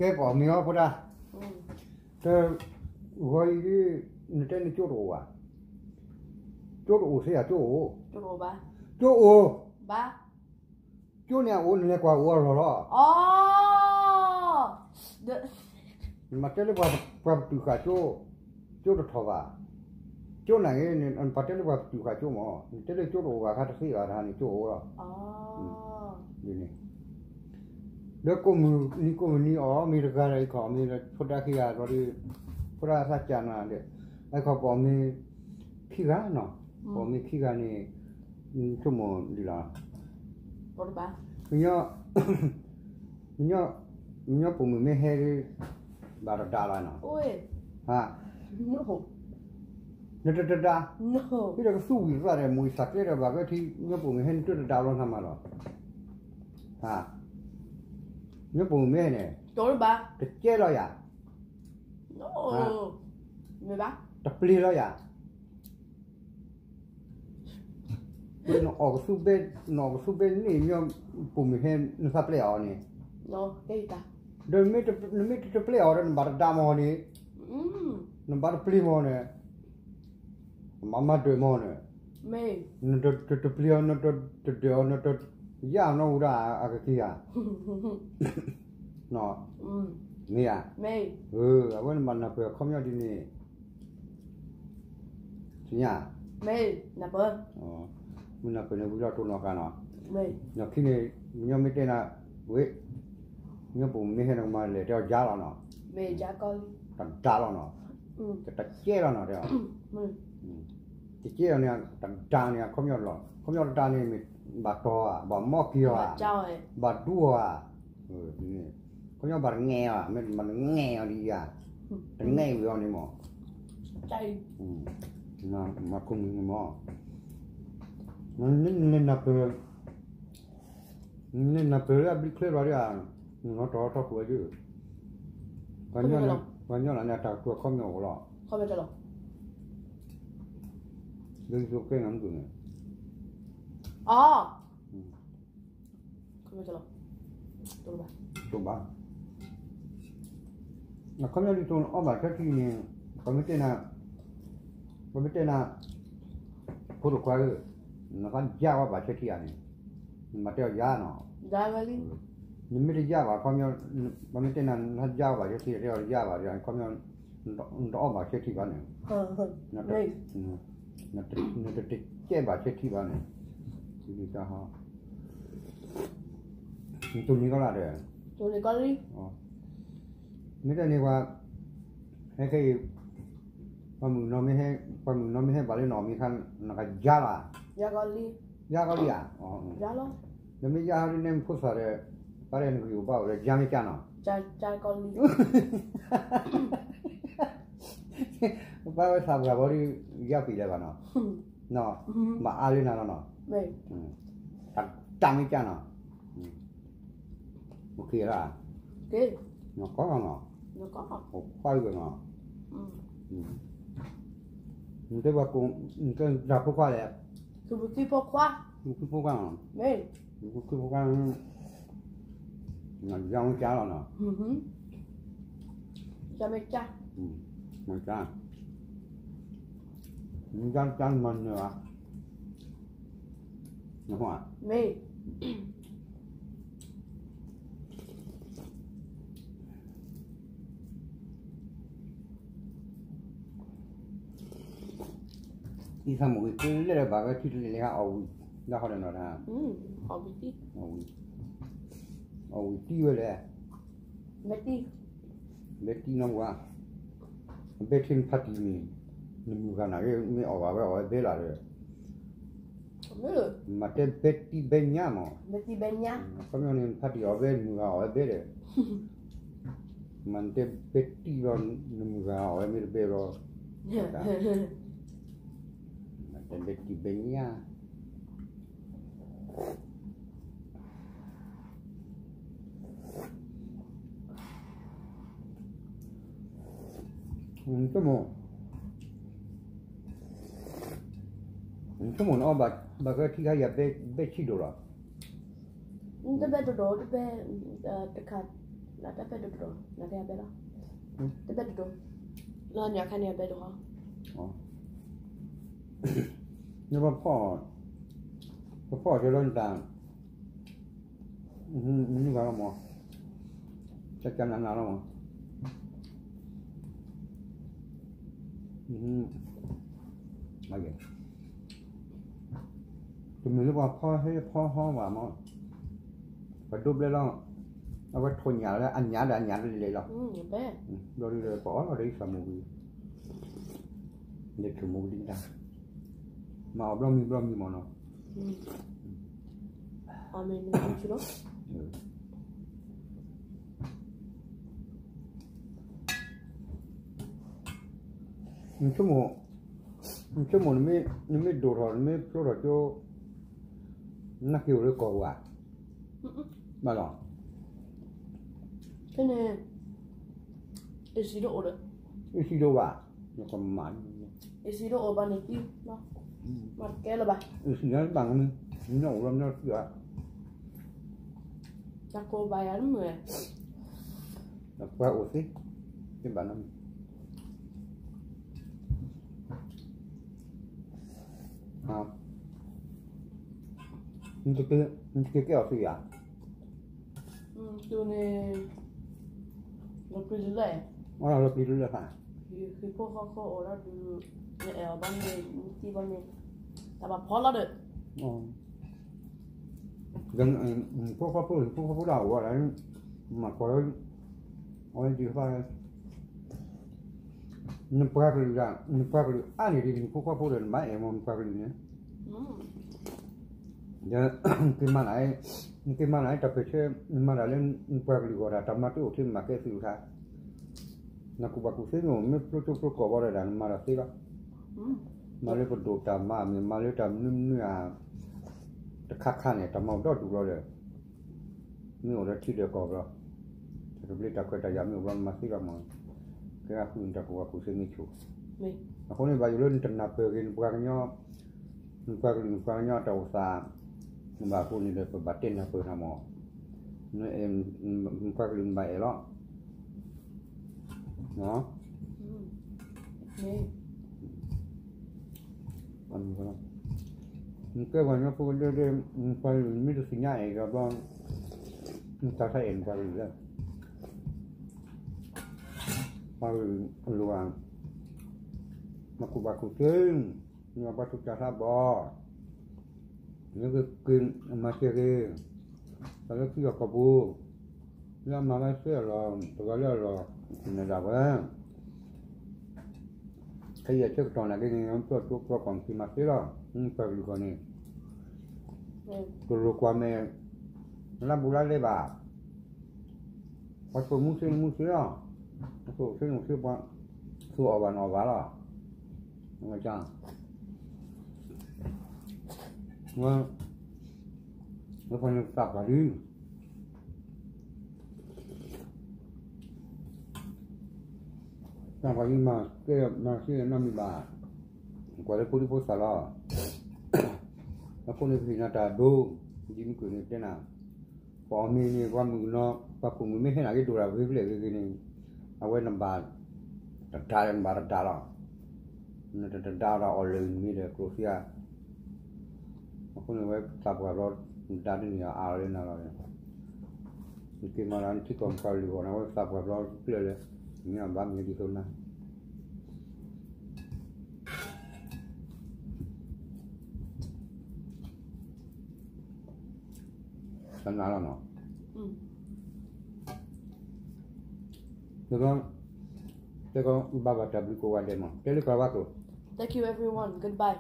ကဲပအီၣ်မ့ၤအီၤဖိဒၣ်, တဂီၤအံၤဒ် နတဲန့ၣ်ကၠိတအိၣ်ဘၣ်, ကၠိတအိၣ်စ့ယၤ ကၠိအိၣ်, ကၠိအိၣ်, ကၠိန့ၣ်အအိၣ် နလဲၤကွၢ်အိၣ်အလီၢ်လီၤ. နမၤတဲလၢပှၤပတုာ်ဃာ်ကၠိ, ကၠိတထီၣ်ဘၣ်, ကၠိန့ၣ်ဂ့ၤ နပှၤတဲလၢပှၤပတုာ်ဃာ်ကၠိမး, နတဲလၢကၠိတအိၣ်ဘၣ်ခါတသ့ဘၣ် တဟါန့ၣ်ကၠိအိၣ်လီၤ. ဒ်န့ၣ် လၢကိးမုၢ်နံၤကိးမုၢ်နံၤအီၣ်မ့ၤတဂၤဒီး အံၤခီၣ်မ့ၤ ဖိဒၣ်ခံဂၤလီၤဒီး ဖိဒၣ်သးကၢ်နၤဒီး အံၤခီၣ်ပအီၣ်မ့ၤခံဂၤနီၤ, ပအီၣ်မ့ၤခံဂၤန့ၣ် ဆိကမိၣ်ဒ်လီၤ, ကညီပိာ်မုၣ်မ့ၢ်ဟဲဒီး ဘၣ်တဒါလီၤနီၤ, နတတဒါ, ဟံးဒီးကသူဝံၤသးဒီး မိၢ်အံၤသးကျဲဒီး ဘၣ်ကထံ ကညီပိာ်မုၣ်ဟဲန့ၣ် တတဒါလီၤနၤမးလီၤ. ကညီပိာ်မုၣ်မ့ၢ်ဟဲန့ၣ် တကဲလီၤယၤ, တပျ့ၤလီၤယၤ, နအီၣ်ကသူဘဲ နအီၣ်ကသူဘဲန့ၣ် ကညီပိာ်မုၣ်ဟဲ နသးပျဲအီၤန့ၣ်, ဒီးနမ့ၢ်တပျဲအီၤဒီး နဘၣ်တဒါမီၤန့ၣ်, နဘၣ်တပျ့ၤမီၤန့ၣ်, မၤမၤဒၢးမီၤန့ၣ်, နတပျ့ၤအီၤ နတဒၢးအီၤ နတယၢ်အီၤနီၢ်ဝူဒၣ်အကက့ၤဧါ, မ့ၢ်ဧါ, အဝဲနဘၣ်နၢ်ပၢၢ်အခီပညီဒ်န့ၣ် သ့ၣ်ညါ, မ့ၢ်နၢ်ပၢၢ်န့ၣ် ဝံၤလီၤတိၢ်နီၣ်ဃာ်နီၤ, ဒီးခံန့ၣ် ကညီမ့ၢ်တဲနၤ, ဝဲ, ကညီပိာ်မုၣ်မ့ၢ်ဟဲနကမၤလဲၤတဲအီၤယါလီၤနီၤ, တဒါလီၤနီၤ, တကဲလီၤနီၤတဲအီၤ, တကဲလီၤန့ၣ် တဒါန့ၣ် အခီပညီလီၤ, အခီပညီတဒါန့ၣ်မ့ၢ် ဘၣ်တီၤဧါ, ဘၣ်မီၢ်က့ၤအီၤဧါ, ဘၣ်ဒူအီၤဧါ, ခီပညီဘၣ်တငဲၢ်အီၤ, မ့ၢ်တငဲၢ်အီၤဒ်ယါ, တငဲၢ်ဝံၤအီၤန့ၣ်မး, မၤကိးမုၢ်န့ၣ်မး, နလဲၤနၢ်ပၢၢ်, နလဲၤနၢ်ပၢၢ်လၢအဘျုးချၢလီၤဒ်ဧါ, နလီၤတီၤထီၣ်ခိၣ်ဝဲယုၢ်, ပှၤညီနၤန့ၣ် အတၢ်ကတိၤအခီပညီအိၣ်လီၤ, လၢယကဲနၤမုၢ်န့ၣ်, အီ ဘၣ်, အခီပညီဒ်သိးနအီၣ်ဘၣ်ဆၢထံန့ၣ်, ပမ့ၢ်တဲနၤ, ပမ့ၢ်တဲနၤ, ဖိတခွါဧၢ, နသးယါဝဲဘၣ်ဆၢထံဧါန့ၣ်, နမၤတဲအီၤယါနီၤ, နမ့ၢ်တယါဘၣ်အခီပညီ, ပမ့ၢ်တဲနၤ နသးယါဝဲဘၣ်ဆၢထံ တဲအီၤတယါဘၣ်ဒီး အခီပညီ နတအီၣ်ဘၣ်ဆၢထံဘၣ်န့ၣ်, နတတကဲဘၣ်ဆၢထံဘၣ်န့ၣ်, နတိၢ်နီၣ်ကီလၢ်ဒီး, မ့ၢ်တဲန့ၣ်ပှၤ, ဟဲခဲအံၤ, ပှၤမုၣ်ကနီၤမ့ၢ်ဟဲ, ပှၤမုၣ်ကနီၤမ့ၢ်ဟဲဘၣ်လၢနအီၣ်မ့ၤခါ နကယါလီၤ, ယါကီလံဧါ, ဒီးမ့ၢ်ယါဟီဒ်န့ၣ် ဖိသၣ်ဒီး, ပၢ်ဒီးနကယိၣ်ဘၣ်အိၣ်ဒီး ယါမ့ၢ်ကါနီၤ, ပၢ်ဝဲသးပှၢ်ဘီဒီး, ယါပံာ်လၢၤဘၣ်နီၤ, ဘၣ်အါလၢနၤလီၤနီၤ, တၢ်မ့ၢ်ကါနီၤ, အိၣ်ခ့လီၤ, နကီလီၤနီၤ, အိၣ်ခွါအံၤနီၤ, နတဲပှၤကိး, နတဲတၢ်ဖိခွါလဲၣ်, နဖိခွါ, နဖိခွါ, ယါမ့ၢ်ကါလီၤနီၤ, ယါမ့ၢ်ကါ, မ့ၢ်ကါ, မ့ၢ်ကါမၤနၢၤဧါ, မ့ၢ် အံၤသးမုၢ်ဂ့ၤကလဲၣ်လၢၤဘၣ်ဝဲထံတလဲၤလၢၤဟါအီၣ်ဝံၤ, ဒၣ်ဟီဒီးနီၤတၢ်, အီၣ်ဝံၤတံၢ်ဝဲလဲၣ်, ဘဲတံၢ်နီၢ်ဝါ, အဘဲထံနဖါတံၢ်န့ၣ်, နမုၢ်ဂၤနၤဂ့ၤ မ့ၢ်အီၣ်ဘၣ်ဝဲအီၣ်ဝဲဘဲလီၤဒီး မ့ၢ်တဲဘဲတံၢ်ဘဲညါမး, အခီပညီန့ၣ် ဖါတံၢ်အီၣ်ဘဲ မုၢ်ဂၤအီၣ်ဝဲဘဲဒီး, မ့ၢ်တဲဘဲတံၢ်ဘျီ နမုၢ်ဂၤအီၣ်ဝဲမ့ၢ်တဘဲဘျီ, မ့ၢ်တဲဘဲတံၢ်ဘဲညါ, ဆိကမိၣ်နအီၣ်ဘၣ်ကထံခါယၤဘဲဆံးဒိၣ်လီၤ, တဘဲတဒိၣ်တဘဲ, တခါ, နတၢ်ပဲၣ်ဒိၣ်ဒိၣ် နကဲအဘဲလီၤ, တပဲၣ်ဒိၣ်ဒိၣ်, လၢညါခါန့ၣ်အဘဲဒိၣ်ဟီ, နပဖီၣ်, ပဖီၣ်က့ၤလၢနတၢ်, မနုၤဂၤလီၤမး, ကကနနလီၤမး, တမ့ၢ်လၢပှၤဖီဟ့ဖီဟီဘၣ်မး, ပဒိးဘျဲလီၤ, အဝဲထိၣ်ညၣ်လၢအညၣ်ဒီးအညၣ်တလဲၤလီၤ, ဘျီဒ်ပအီၣ်လီၤဒီးအံၤသးမိၢ်ဝံၤ, လဲၤဆိမိၣ်ဝံၤဒ်တၢ်, မၤအီၣ်ဘျီမံဘျီမံမးနီၤ, နဆိကမိၣ်, နဆိကမိၣ် နမ့ၢ်ဒိၣ်ထီၣ် နမ့ၢ်ဖျိထီၣ်ကၠိ, နက့ၤအိၣ်လၢကီၢ်ပူၤဧါ, ဘၣ်လီၤ, ဖဲန့ၣ်, အ့ၣ်စံတအိၣ်ဒီး, အ့ၣ်စံတအိၣ်ဘၣ်, နကမၤ, အ့ၣ်စံတအိၣ်ဘၣ်န့ၣ်သံ, မၤတကဲလၢၤဘၣ်, အ့ၣ်စံတဘၣ်န့ၣ်, မ့ၢ်အိၣ်လီၤမ့ၢ်သံဧါ, တၢ်ကိးဘၣ်ယၤတမုာ်, ပှၤအိၣ်သ့, တဘၣ်နီၤ, နတက့ၤကဲအီၤသ့ဧါ, လီၤပျံၤတလၢ်, လီၤပျံၤတလၢ်ဖး, ဟံၣ်ဖိဃီဖိအိၣ်လီၤဒုး, နအဲၣ်အီၤဘၣ်န့ၣ် နသံဘၣ်န့ၣ်, တၢ်ဘၣ်ဖီလီၤဒီး, ဟံၣ်ဖိဃီဖိ ဟံၣ်ဖိဃီဖိတၢ်အိၣ်ဝဲဒၣ်, မၤကွၢ်လၢ, အဝဲဒ်ဖး နပှၤကလုာ်ဒၣ် နပှၤကလုာ်အါန့ၢ်ဒ်နဟံၣ်ဖိဃီဖိဒီး နဘၣ်အဲၣ်မ့ၢ်နပှၤကလုာ်န့ၣ်, ဒီး, နက့ၤမၤနၤ, နက့ၤမၤနၤတၢ်ပၢၢ်ဆၢ, နမၤတၢ်လၢနပှၤကလုာ်အဂီၢ်ဒၣ် တၢ်မၤတအိၣ်ထဲမၤကဲသုးတခါ, နကူၣ်ဘၣ်ကူၣ်သ့မ့ၢ်အိၣ် မ့ၢ်ဖျိကၠိဖျိကီၢ်ဘၣ်ဒီးဒၣ် နမၤတၢ်သ့လီၤ, မၤလၢပဒိၣ်တၢ်မၤမ့ၢ် မၤလၢတၢ်မနုၤမနုၤဧါ, တခါခါန့ၣ် တၢ်မၤအိၣ်ဒီဒူၣ်လီၤဒီး မ့ၢ်အိၣ်ဒီးထံဒီးကီၢ်ဘျီ, တၢ်တဘျ့တၢ်ခွဲးတၢ်ယာ်မ့ၢ်အိၣ်ဘျီ နမၤသ့လီၤမး, ကဲဃုနတၢ်ကူၣ်ဘၣ်ကူၣ်သ့မ့ၢ်ဆိ, အဃိန့ၣ် ဘၣ်ယိၣ်လၢနတနၢ်ပၢၢ်က့ၤ နပှၤကညီ, နပှၤကလုာ် နပှၤကညီတၢ်အိၣ်သး, နဘၣ်အဃိန့ၣ်ဒီး ပဘၣ်တဲနၢ်ပၢၢ်နၤမး, နပှၤကလုာ်နဘၣ်အဲၣ်လီၤ နကဲပှၤကညီဖိကဒဲဒဲ, နပှၤကလုာ်မ့ၢ်တသ့ၣ်ညါအဲၣ်ကဘျီ, နတၢ်ဆါအဲၣ်နပှၤကလုာ်လၢ, ပှၤကလုာ်အလိၤဧါ, မၤကူၣ်ဘၣ်ကူၣ်သ့, မၤဘၣ်သူၣ်ကၢ်သးဘီ, မ့ၢ်က့ၤမၤစၢၤက့ၤ, တၢ်လၢခံအီၤကီၢ်ပူၤ, လၢအမၤဝဲသ့အလီၢ်, တဂၤလၢအလီၢ်, နဒၣ်ဝဲ ခဲအံၤအဆၢကတီၢ်နာ်က့န့ၣ် ပျီကၠိပျီကီၢ်မ့ၢ်က့ၤမၤသ့လီၤ, ပှၤကလုာ်ကီၢ်န့ၣ်, ကလိာ်ကွၢ်မဲာ်, လါဘူးလါလဲဘၣ်, ပှၤသိၣ်မူသ့နမူသ့လီၤ, ပှၤသိၣ်သ့နသ့ပှၤ, သိၣ်အီၣ်ဘၣ်နအီၣ်ဘၣ်လီၤ, ဝဲ, ဝဲပှၤန့ၣ်သးပှၢ်လံ တၢ်ပှၤလံမၤကဲမၤသ့နီတမံၤဘၣ်, ကွၢ်လၢဖိဒံဖိသၣ်လီၤ, အဃိန့ၣ်ပဟ့ၣ်နၤတၢ်ဒိ, ဒ်မုၢ်ကၢၢ်န့ၣ်တဲနၤ, ပအီၣ်မ့ၤန့ၣ် ပှၤမုၣ်ကနီၤ ပှၤကူၣ်မုၣ်မ့ၢ်ဟဲနၤက့ၤဒိၣ်တၢ်ဂ့ၤဖျဲၣ်ဂ့ၤဂ့ၤန့ၣ်, အဝဲနဘၣ်, တဒါလၢနဘၣ်တဒါလီၤ, နတဒါဒီးအီၣ်လၢာ်မ့ၤဒီးကျိၣ်စ့ဧါ အဃိန့ၣ် ဝဲသးပှၢ်ဘျီ, နဒါတန့ၢ်အါအါလၢနၤလီၤ, နက့ၤမၤလၢနထံကီၢ်မုၣ်ကီၢ်လံၢ်ဂီၢ်န့ၣ် အဝဲသးပှၢ်ဘျီကျၢၢ်လၢ, မ့ၢ်အဘၣ်မ့ၢ်ဒ်သိးနၤ တနၤလီၤနီၤ, တဲကီ, တဲကီဘၣ်ဘၣ်တၢ်ဘျုးကိးဂၤဒဲးမး တဲလၢကီၢ်ဝါကျိာ်, Thank you everyone, goodbye.